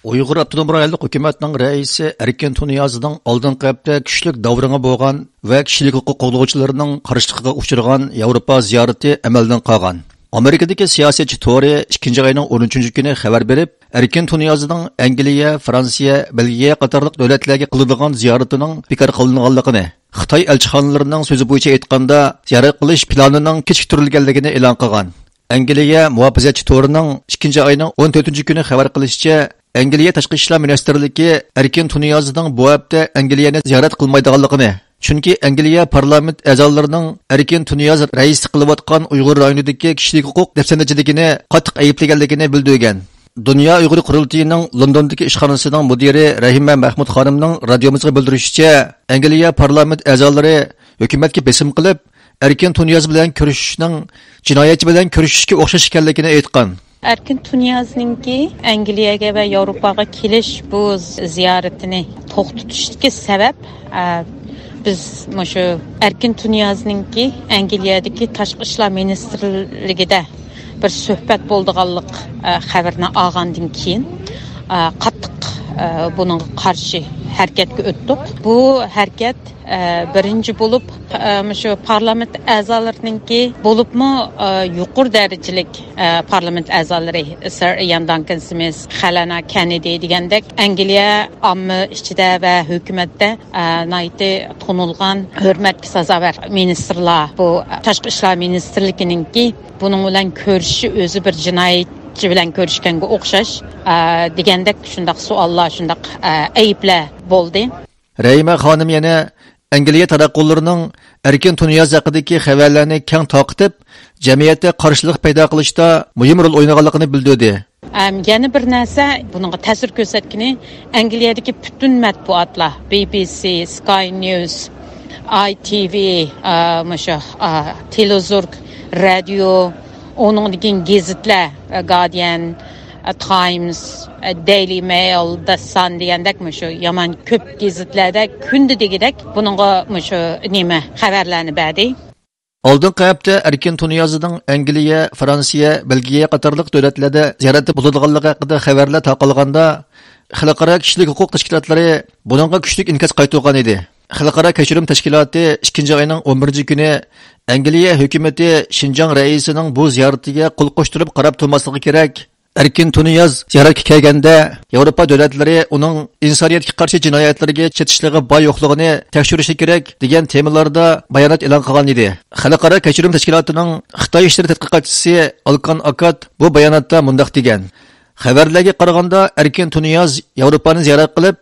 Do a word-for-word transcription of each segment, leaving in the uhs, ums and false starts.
ئۇيغۇر ئاپتونوم رايونلۇق ھۆكۈمەتنىڭ رەئىسى ئەركىن تۇنىيازنىڭ ئالدىنقى ھەپتە كۈچلۈك داۋرىڭى بولغان ۋە كىشىلىك ھوقۇق قوغدىغۇچىلىرىنىڭ قارشىلىقىغا ئۇچرىغان ياۋروپا زىيارىتى ئەمەلدىن قالغان. ئامېرىكىدىكى سىياسەتچى تورى ئىككىنچى ئاينىڭ ئون ئۈچىنچى كۈنى خەۋەر بېرىپ، ئەركىن تۇنىيازنىڭ ئەنگلىيە، فرانسىيە، بېلگىيە قاتارلىق دۆلەتلەرگە قىلىدىغان زىيارىتىنىڭ بىكار قىلىنغانلىقىنى، خىتاي ئەلچىخانىلىرىنىڭ سۆزى بويىچە ئېيتقاندا، زىيارەت قىلىش پىلانىنىڭ كېچىكتۈرۈلگەنلىكىنى ئېلان قىلغان. ئەنگلىيە مۇھاپىزەتچى تورىنىڭ ئىككىنچى ئاينىڭ ئون تۆتىنچى كۈنى خەۋەر قىلىشىچە، ئەنگلىيە تاشقى ئىشلار مىنىستىرلىكى ئەركىن تۇنىيازنىڭ بۇ ھەپتە ئەنگلىيەنى زىيارەت قىلمايدىغانلىقىنى، چۈنكى ئەنگلىيە پارلامېنت ئەزالىرىنىڭ ئەركىن تۇنىياز رەئىسلىك قىلىۋاتقان ئۇيغۇر رايونىدىكى كىشىلىك ھوقۇق دەپسەندىچىلىكىنى قاتتىق ئەيىبلىگەنلىكىنى بىلدۈرگەن. دۇنيا ئۇيغۇر قۇرۇلتىيىنىڭ لوندوندىكى ئىشخانىسىنىڭ مۇدىرى رەھىمە مەھمۇد خانىمنىڭ رادىيومىزغا بىلدۈرۈشىچە، ئەنگلىيە پارلامېنت ئەزالىرى ھۆكۈمەتكە بېسىم قىلىپ، ئەركىن تۇنىياز بىلەن كۆرۈشۈشنىڭ جىنايەتچى بىلەن كۆرۈشۈشكە ئوخشاش ئىكەنلىكىنى ئېيتقان. ئەركىن تۇنىيازنىڭكى ئەنگلىيەگە ۋە ياۋروپاغا كېلىش بۇ زىيارىتىنى توختىتىشتىكى سەۋەب، ئە، بىز مۇشۇ ئەركىن تۇنىيازنىڭكى ئەنگلىيەدىكى تاشقى ئىشلار مىنىستىرلىكىدە بىر سۆھبەت بولىدىغانلىق، ئە، خەۋىرىنى ئالغاندىن كېيىن، ئە، قاتتىق، ئە، بۇنىڭغا قارشى ھەرىكەتكە ئۆتتۇق. بۇ ھەرىكەت، ئە، بىرىنچى بولۇپ، ئە، مۇشۇ پارلامېنت ئەزالىرىنىڭكى، بولۇپمۇ، ئە، يۇقىرى دەرىجىلىك، ئە، پارلامېنت ئەزالىرى سىر ئىيان دانكن سمىس، خېلېنا كېننېدى دېگەندەك ئەنگلىيە ئامما ئىچىدە ۋە ھۆكۈمەتتە، ئە، ناھايىتى تونۇلغان، ھۆرمەتكە سازاۋەر مىنىستىرلار. بۇ تاشقى ئىشلار مىنىستىرلىكىنىڭكى بۇنىڭ بىلەن كۆرۈشۈشى ئۆزى بىر جىنايەتچى بىلەن كۆرۈشكەنگە ئوخشاش، ئە، دېگەندەك شۇنداق سوئاللار، شۇنداق، ئە، ئەيىبلەر بولدى. رەھىمە خانىم يەنە ئەنگلىيە تاراتقۇلىرىنىڭ ئەركىن تۇنىياز ھەققىدىكى خەۋەرلەرنى كەڭ تارقىتىپ، جەمئىيەتتە قارشىلىق پەيدا قىلىشتا مۇھىم رول ئوينىغانلىقىنى بىلدۈردى. ئەم، يەنە بىر نەرسە، بۇنىڭغا تەسىر كۆرسەتكىنى، ئەنگلىيەدىكى پۈتۈن مەتبۇئاتلار، بى بى سى، سكاي نيۇز، ئاي تى ۋى، ئا، مۇشۇ، ئا، تېلېزورگ، رادىيو، ئۇنىڭدىن كېيىن گېزىتلەر، ئا، گاردىيەن، ئا، تايمس، ئا، دەيلى مېيل، دە سان دېگەندەك مۇشۇ يامان كۆپ گېزىتلەردە كۈندە دېگۈدەك بۇنىڭغا مۇشۇ نېمە خەۋەرلەرنى بەردى. ئالدىنقى ھەپتە ئەركىن تۇنىيازنىڭ ئەنگلىيە، فرانسىيە، بېلگىيە قاتارلىق دۆلەتلەردە زىيارەتتە بولىدىغانلىقى ھەققىدە خەۋەرلەر تارقالغاندا، خەلقئارا كىشىلىك ھوقۇق تەشكىلاتلىرى بۇنىڭغا كۈچلۈك ئىنكاس قايتۇرغان ئىدى. خەلقئارا كەچۈرۈم تەشكىلاتى ئىككىنچى ئاينىڭ ئون بىرىنچى كۈنى ئەنگلىيە ھۆكۈمىتى شىنجاڭ رەئىسىنىڭ بۇ زىيارىتىگە قول قوشتۇرۇپ قاراپ تۇرماسلىقى كېرەك، ئەركىن تۇنىياز زىيارەتكە كەلگەندە، ياۋروپا دۆلەتلىرى ئۇنىڭ ئىنسانىيەتكە قارشى جىنايەتلىرىگە چېتىشلىقى بار يوقلۇقىنى تەكشۈرۈشى كېرەك، دېگەن تېمىلاردا بايانات ئېلان قىلغان ئىدى. خەلقئارا كەچۈرۈم تەشكىلاتىنىڭ خىتاي ئىشلىرى تەتقىقاتچىسى ئالكان ئاكات بۇ باياناتتا مۇنداق دېگەن: «خەۋەرلەرگە قارىغاندا، ئەركىن تۇنىياز ياۋروپانى زىيارەت قىلىپ،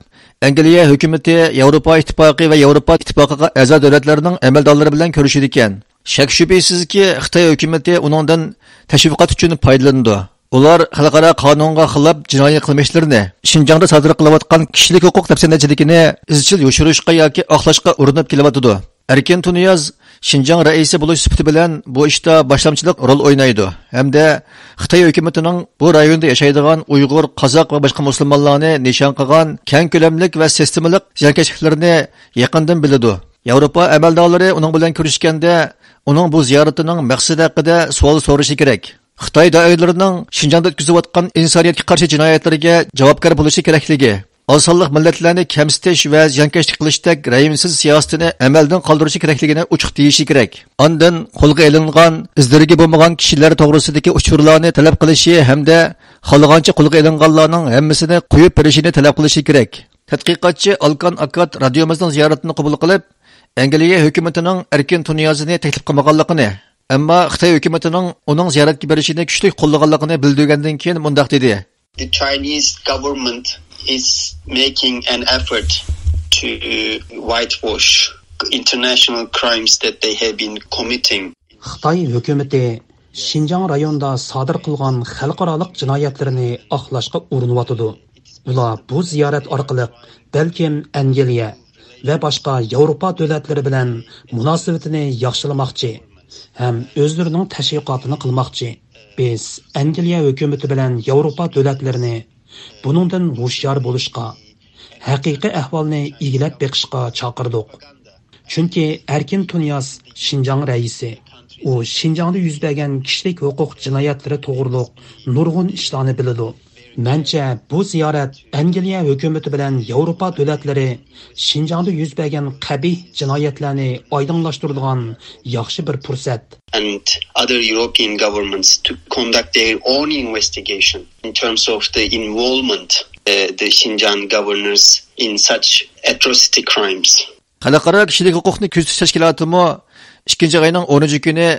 ئەنگلىيە ھۆكۈمىتى، ياۋروپا ئىتتىپاقى ۋە ياۋروپا ئىتتىپاقىغا ئەزا دۆلەتلەرنىڭ ئەمەلدارلىرى بىلەن كۆرۈشىدىكەن. شەك-شۈبھىسىزكى، خىتاي ھۆكۈمىتى ئۇنىڭدىن تەشۋىقات ئۈچۈن پايدىلىنىدۇ. ئۇلار خەلقئارا قانۇنغا خىلاپ جىنايى قىلمىشلىرىنى، شىنجاڭدا سادىر قىلىۋاتقان كىشىلىك ھوقۇق دەپسەندىچىلىكىنى ئىزچىل يوشۇرۇشقا ياكى ئاقلاشقا ئۇرۇنۇپ كېلىۋاتىدۇ. ئەركىن تۇنىياز شىنجاڭ رەئىسى بولۇش سۈپىتى بىلەن بۇ ئىشتا باشلامچىلىق رول ئوينايدۇ ھەمدە خىتاي ھۆكۈمىتىنىڭ بۇ رايوندا ياشايدىغان ئۇيغۇر، قازاق ۋە باشقا مۇسۇلمانلارنى نىشان قىلغان كەڭ كۆلەملىك ۋە سىستېمىلىق زىيانكەشلىكلىرىنى يېقىندىن بىلىدۇ. ياۋروپا ئەمەلدارلىرى ئۇنىڭ بىلەن كۆرۈشكەندە، ئۇنىڭ بۇ زىيارىتىنىڭ مەقسىتى ھەققىدە سوئال سورىشى كېرەك. خىتاي دائىرىلىرىنىڭ شىنجاڭدا ئۆتكۈزۈۋاتقان ئىنسانىيەتكە قارشى جىنايەتلىرىگە جاۋابكار بولۇشى كېرەكلىكى، ئاز سانلىق مىللەتلەرنى كەمسىتىش ۋە زىيانكەشلىك قىلىشتەك رەھىمسىز سىياسىتىنى ئەمەلدىن قالدۇرۇشى كېرەكلىكىنى ئوچۇق دېيىشى كېرەك. ئاندىن قولغا ئېلىنغان، ئىز-دېرىكى بولمىغان كىشىلەر توغرىسىدىكى ئۇچۇرلارنى تەلەپ قىلىشى ھەمدە خالىغانچە قولغا ئېلىنغانلارنىڭ ھەممىسىنى قويۇپ بېرىشىنى تەلەپ قىلىشى كېرەك. تەتقىقاتچى ئالكان ئاكات رادىيومىزنىڭ زىيارىتىنى قوبۇل قىلىپ، ئەنگلىيە ھۆكۈمىتىنىڭ ئەركىن تۇنىيازنى تەكلىپ قىلمىغانلىقىنى، ئەمما خىتاي ھۆكۈمىتىنىڭ ئۇنىڭ زىيارەتكە بېرىشىنى كۈچلۈك قوللىغانلىقىنى بىلدۈرگەندىن كېيىن مۇنداق دېدى. The Chinese government is making an effort to whitewash international crimes that they have been committing. خىتاي ھۆكۈمىتى شىنجاڭ رايونىدا سادىر قىلغان خەلقئارالىق جىنايەتلىرىنى ئاقلاشقا ئۇرۇنۇۋاتىدۇ. ئۇلار بۇ زىيارەت ئارقىلىق بەلكىم ئەنگلىيە ۋە باشقا ياۋروپا دۆلەتلىرى بىلەن مۇناسىۋىتىنى ياخشىلىماقچى ھەم ئۆزلىرىنىڭ تەشۋىقاتىنى قىلماقچى. بىز ئەنگلىيە ھۆكۈمىتى بىلەن ياۋروپا دۆلەتلىرىنى بۇنىڭدىن ھوشيار بولۇشقا، ھەقىقىي ئەھۋالنى ئىگىلەپ بېقىشقا چاقىردۇق. چۈنكى ئەركىن تۇنىياز شىنجاڭ رەئىسى. ئۇ شىنجاڭدا يۈز بەرگەن كىشىلىك ھوقۇق جىنايەتلىرى توغرۇلۇق نۇرغۇن ئىشلارنى بىلىدۇ. مەنچە، بۇ زىيارەت ئەنگلىيە ھۆكۈمىتى بىلەن ياۋروپا دۆلەتلىرى شىنجاڭدا يۈز بەرگەن قەبىھ جىنايەتلەرنى ئايدىڭلاشتۇرىدىغان ياخشى بىر پۇرسەت. And other European governments to conduct their own investigation in terms of the involvement, uh, the Xinjiang governors in such atrocity crimes. خەلقئارا كىشىلىك ھوقۇقنى كۆزىتىش تەشكىلاتىمۇ ئىككىنچى ئاينىڭ ئونىنچى كۈنى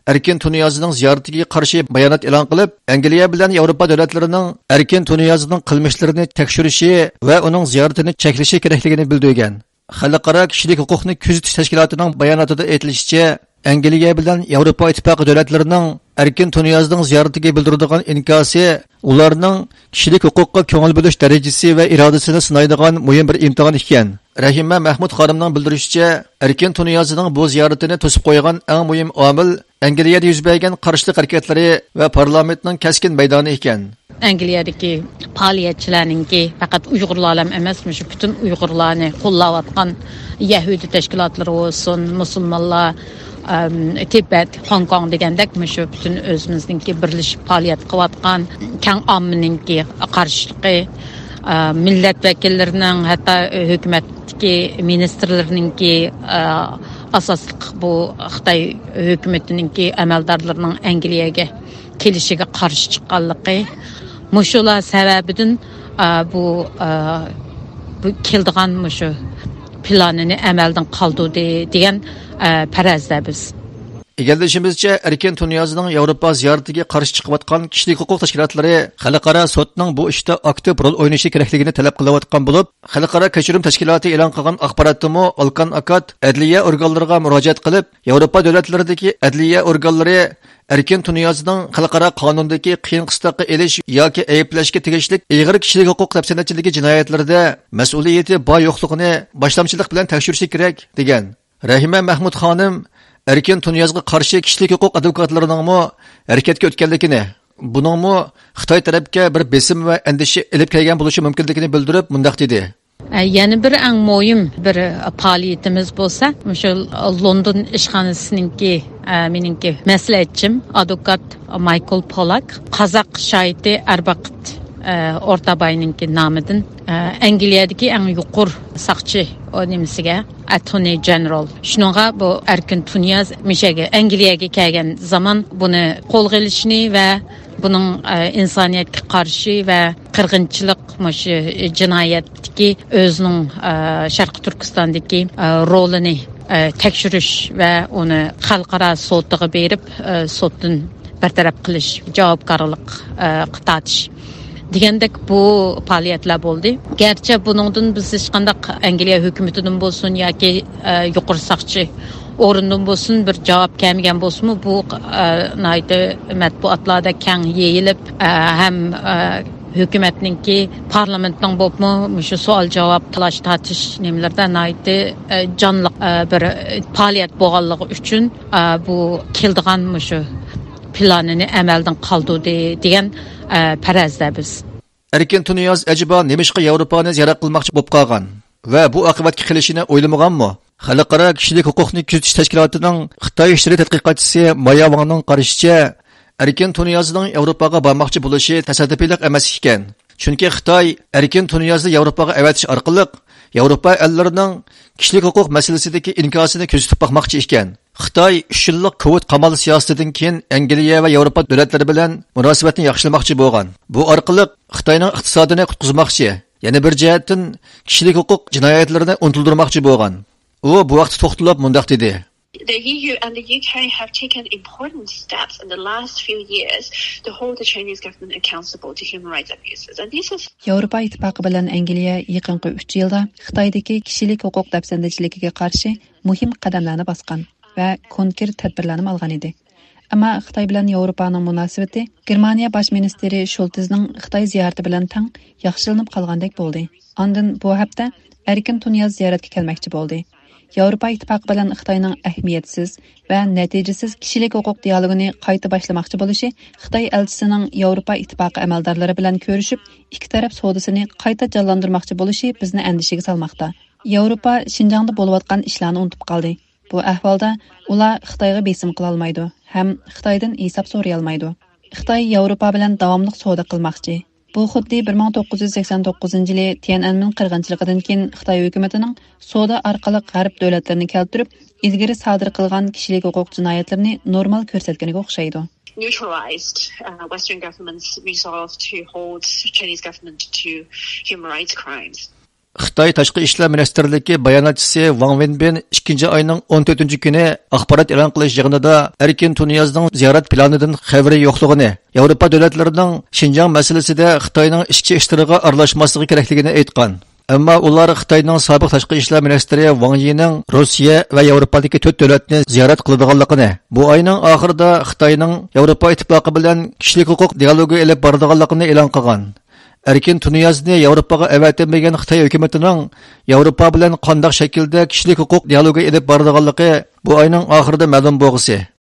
ئەركىن تۇنىيازنىڭ زىيارىتىگە قارشى بايانات ئېلان قىلىپ، ئەنگلىيە بىلەن ياۋروپا دۆلەتلىرىنىڭ ئەركىن تۇنىيازنىڭ قىلمىشلىرىنى تەكشۈرۈشى ۋە ئۇنىڭ زىيارىتىنى چەكلىشى كېرەكلىكىنى بىلدۈرگەن. خەلقئارا كىشىلىك ھوقۇقنى كۆزىتىش تەشكىلاتىنىڭ باياناتىدا ئېيتىلىشىچە، ئەنگلىيە بىلەن ياۋروپا ئىتتىپاقى دۆلەتلىرىنىڭ ئەركىن تۇنىيازنىڭ زىيارىتىگە بىلدۈرىدىغان ئىنكاسى ئۇلارنىڭ كىشىلىك ھوقۇققا كۆڭۈل بۆلۈش دەرىجىسى ۋە ئىرادىسىنى سىنايدىغان مۇھىم بىر ئىمتىھان ئىكەن. رەھىمە مەھمۇد خانىمنىڭ بىلدۈرۈشىچە، ئەركىن تۇنىيازنىڭ بۇ زىيارىتىنى توسۇپ قويغان ئەڭ مۇھىم ئامىل ئەنگلىيەدە يۈز بەرگەن قارشىلىق ھەرىكەتلىرى ۋە پارلامېنتنىڭ كەسكىن مەيدانى ئىكەن. ئەنگلىيەدىكى پائالىيەتچىلەرنىڭكى پەقەت ئۇيغۇرلارلا ئەمەس، مۇشۇ پۈتۈن ئۇيغۇرلارنى قوللاۋاتقان يەھۇدىي تەشكىلاتلىرى بولسۇن، مۇسۇلمانلار، ئەم، تىبەت، خوڭكوڭ دېگەندەك مۇشۇ پۈتۈن ئۆزىمىزنىڭكى بىرلىشىپ پائالىيەت قىلىۋاتقان كەڭ ئاممىنىڭكى قارشىلىقى، ئە، مىللەت ۋەكىللىرىنىڭ، ھەتتا ھۆكۈمەتتىكى مىنىستىرلىرىنىڭكى، ئە، ئاساسلىق بۇ خىتاي ھۆكۈمىتىنىڭكى ئەمەلدارلىرىنىڭ ئەنگلىيەگە كېلىشىگە قارشى چىققانلىقى، مۇشۇلار سەۋەبىدىن، ئە، بۇ، ئە، بۇ كېلىدىغان مۇشۇ پىلانىنى ئەمەلدىن قالدۇردى دېگەن، ئە، پەرەزدە بىز. ئىگىلىشىمىزچە، ئەركىن تۇنىيازنىڭ ياۋروپا زىيارىتىگە قارشى چىقىۋاتقان كىشىلىك ھوقۇق تەشكىلاتلىرى خەلقئارا سوتنىڭ بۇ ئىشتا ئاكتىپ رول ئوينىشى كېرەكلىكىنى تەلەپ قىلىۋاتقان بولۇپ، خەلقئارا كەچۈرۈم تەشكىلاتى ئېلان قىلغان ئاخباراتتىمۇ ئالكان ئاكاد ئەدلىيە ئورگانلىرىغا مۇراجىئەت قىلىپ، ياۋروپا دۆلەتلىرىدىكى ئەدلىيە ئورگانلىرى ئەركىن تۇنىيازنىڭ خەلقئارا قانۇندىكى قىيىن قىستاققا ئېلىش ياكى ئەيىبلەشكە تېگىشلىك ئىغىر كىشىلىك ھوقۇق دەپسەندىچىلىكى جىنايەتلىرىدە مەسئۇلىيىتى بار يوقلۇقىنى باشلامچىلىق بىلەن تەكشۈرۈشى كېرەك، دېگەن. رەھىمە مەھمۇد خانىم ئەركىن تۇنىيازغا قارشى كىشىلىك ھوقۇق ئادۋوكاتلىرىنىڭمۇ ھەرىكەتكە ئۆتكەنلىكىنى، بۇنىڭمۇ خىتاي تەرەپكە بىر بېسىم ۋە ئەندىشە ئېلىپ كەلگەن بولۇشى مۇمكىنلىكىنى بىلدۈرۈپ، مۇنداق دېدى. ئە، يەنە بىر ئەڭ مۇھىم بىر پائالىيىتىمىز بولسا، مۇشۇ لوندون ئىشخانىسىنىڭكى، ئە، مېنىڭكى مەسلىھەتچىم، ئادۋوكات مايكل پولاك، قازاق شاھىتى ئەربەقىت، ئە، ئورتاباينىڭكى نامىدىن، ئە، ئەنگلىيەدىكى ئەڭ يۇقىرى ساقچى، ئۇ نېمىسىگە، ئەتونى جېنېرال. شۇنىڭغا بۇ ئەركىن تۇنىياز مۇشەگە، ئەنگلىيەگە كەلگەن زامان بۇنى قولغا ئېلىشنى ۋە بۇنىڭ، ئە، ئىنسانىيەتكە قارشى ۋە قىرغىنچىلىق مۇشۇ جىنايەتتىكى ئۆزىنىڭ، ئە، شەرقىي تۈركىستاندىكى، ئە، رولىنى، ئە، تەكشۈرۈش ۋە ئۇنى خەلقئارا سوتىغا بېرىپ، ئە، سوتتىن بىر تەرەپ قىلىش، جاۋابكارلىققا تارتىش دېگەندەك بۇ پائالىيەتلەر بولدى. گەرچە بۇنىڭدىن بىز ھېچقانداق ئەنگلىيە ھۆكۈمىتىدىن بولسۇن ياكى، ئە، يۇقىرى ساقچى ئورنىدىن بولسۇن بىر جاۋاب كەلمىگەن بولسىمۇ، بۇ، ئە، ناھايىتى مەتبۇئاتلاردا كەڭ يېيىلىپ، ئە، ھەم، ئە، ھۆكۈمەتنىڭكى، پارلامېنتنىڭ بولۇپمۇ مۇشۇ سوئال جاۋاب، تالاش تارتىش نېمىلىرىدە ناھايىتى، ئە، جانلىق، ئە، بىر پائالىيەت بولغانلىقى ئۈچۈن، ئە، بۇ كېلىدىغان مۇشۇ پىلانىنى ئەمەلدىن قالدۇردى دېگەن، ئە، پەرەزدە بىز. ئەركىن تۇنىياز ئەجەبا نېمىشقا ياۋروپانى زىيارەت قىلماقچى بولۇپ قالغان ۋە بۇ ئاقىۋەتكە قېلىشىنى ئويلىمىغانمۇ؟ خەلقئارا كىشىلىك ھوقۇقنى كۆزىتىش تەشكىلاتىنىڭ خىتاي ئىشلىرى تەتقىقاتچىسى مايا ۋاڭنىڭ قارىشىچە، ئەركىن تۇنىيازنىڭ ياۋروپاغا بارماقچى بولۇشى تاسادىپىيلىق ئەمەس ئىكەن. چۈنكى خىتاي ئەركىن تۇنىيازنى ياۋروپاغا ئەۋەتىش ئارقىلىق ياۋروپا ئەللىرىنىڭ كىشىلىك ھوقۇق مەسىلىسىدىكى ئىنكاسىنى كۆزىتىپ باقماقچى ئىكەن. خىتاي ئۈچ يىللىق كوۋىد قامال سىياسىتىدىن كېيىن ئەنگلىيە ۋە ياۋروپا دۆلەتلىرى بىلەن مۇناسىۋەتنى ياخشىلىماقچى بولغان. بۇ ئارقىلىق خىتاينىڭ ئىقتىسادىنى قۇتقۇزماقچى، يەنە بىر جەھەتتىن كىشىلىك ھوقۇق جىنايەتلىرىنى ئۇنتۇلدۇرماقچى بولغان. ئۇ بۇ ھەقتە توختىلىپ مۇنداق دېدى. The E U and the U K have taken important steps in the last few years to hold the Chinese government accountable to human rights abuses. And this is ياۋروپا ئىتتىپاقى بىلەن ئەنگلىيە يېقىنقى ئۈچ يىلدا خىتايدىكى كىشىلىك ھوقۇق دەپسەندىچىلىكىگە قارشى مۇھىم قەدەملەرنى باسقان ۋە كونكرېت تەدبىرلەرنىمۇ ئالغان ئىدى. ئەمما خىتاي بىلەن ياۋروپانىڭ مۇناسىۋىتى گېرمانىيە باش مىنىستىرى شولتىزنىڭ خىتاي زىيارىتى بىلەن تەڭ ياخشىلىنىپ قالغاندەك بولدى. ئاندىن بۇ ھەپتە ئەركىن تۇنىياز زىيارەتكە كەلمەكچى بولدى. ياۋروپا ئىتتىپاقى بىلەن خىتاينىڭ ئەھمىيەتسىز ۋە نەتىجىسىز كىشىلىك ھوقۇق دىئالوگىنى قايتا باشلىماقچى بولۇشى، خىتاي ئەلچىسىنىڭ ياۋروپا ئىتتىپاقى ئەمەلدارلىرى بىلەن كۆرۈشۈپ، ئىككى تەرەپ سودىسىنى قايتا جانلاندۇرماقچى بولۇشى بىزنى ئەندىشىگە سالماقتا. ياۋروپا شىنجاڭدا بولۇۋاتقان ئىشلارنى ئۇنتۇپ قالدى. بۇ ئەھۋالدا ئۇلار خىتايغا بېسىم قىلالمايدۇ ھەم خىتايدىن ھېساب سورىيالمايدۇ. خىتاي ياۋروپا بىلەن داۋاملىق سودا قىلماقچى. بۇ خۇددى بىر مىڭ توققۇز يۈز سەكسەن توققۇزىنچى يىلى تيەنئەنمېن قىرغىنچىلىقىدىن كېيىن خىتاي ھۆكۈمىتىنىڭ سودا ئارقىلىق غەرب دۆلەتلىرىنى كەلتۈرۈپ، ئىلگىرى سادىر قىلغان كىشىلىك ھوقۇق جىنايەتلىرىنى نورمال كۆرسەتكىنىگە ئوخشايدۇ. Neutralized uh, Western governments' resolve to hold Chinese government to human rights crimes. خىتاي تاشقى ئىشلار مىنىستىرلىكى باياناتچىسى ۋاڭ ۋېنبىن ئىككىنچى ئاينىڭ ئون تۆتىنچى كۈنى ئاخبارات ئېلان قىلىش يىغىنىدا ئەركىن تۇنىيازنىڭ زىيارەت پىلانىدىن خەۋىرى يوقلۇقىنى، ياۋروپا دۆلەتلىرىنىڭ شىنجاڭ مەسىلىسىدە خىتاينىڭ ئىچكى ئىشلىرىغا ئارىلاشماسلىقى كېرەكلىكىنى ئېيتقان. ئەمما ئۇلار خىتاينىڭ سابىق تاشقى ئىشلار مىنىستىرى ۋاڭ يىنىڭ روسىيە ۋە ياۋروپادىكى تۆت دۆلەتنى زىيارەت قىلىدىغانلىقىنى، بۇ ئاينىڭ ئاخىرىدا خىتاينىڭ ياۋروپا ئىتتىپاقى بىلەن كىشىلىك ھوقۇق دىئالوگى ئېلىپ بارىدىغانلىقىنى ئېلان قىلغان. ئەركىن تۇنىيازنى ياۋروپاغا ئەۋەتەلمىگەن خىتاي ھۆكۈمىتىنىڭ ياۋروپا بىلەن قانداق شەكىلدە كىشىلىك ھوقۇق دىئالوگى ئېلىپ بارىدىغانلىقى بۇ ئاينىڭ ئاخىرىدا مەلۇم بولغۇسى.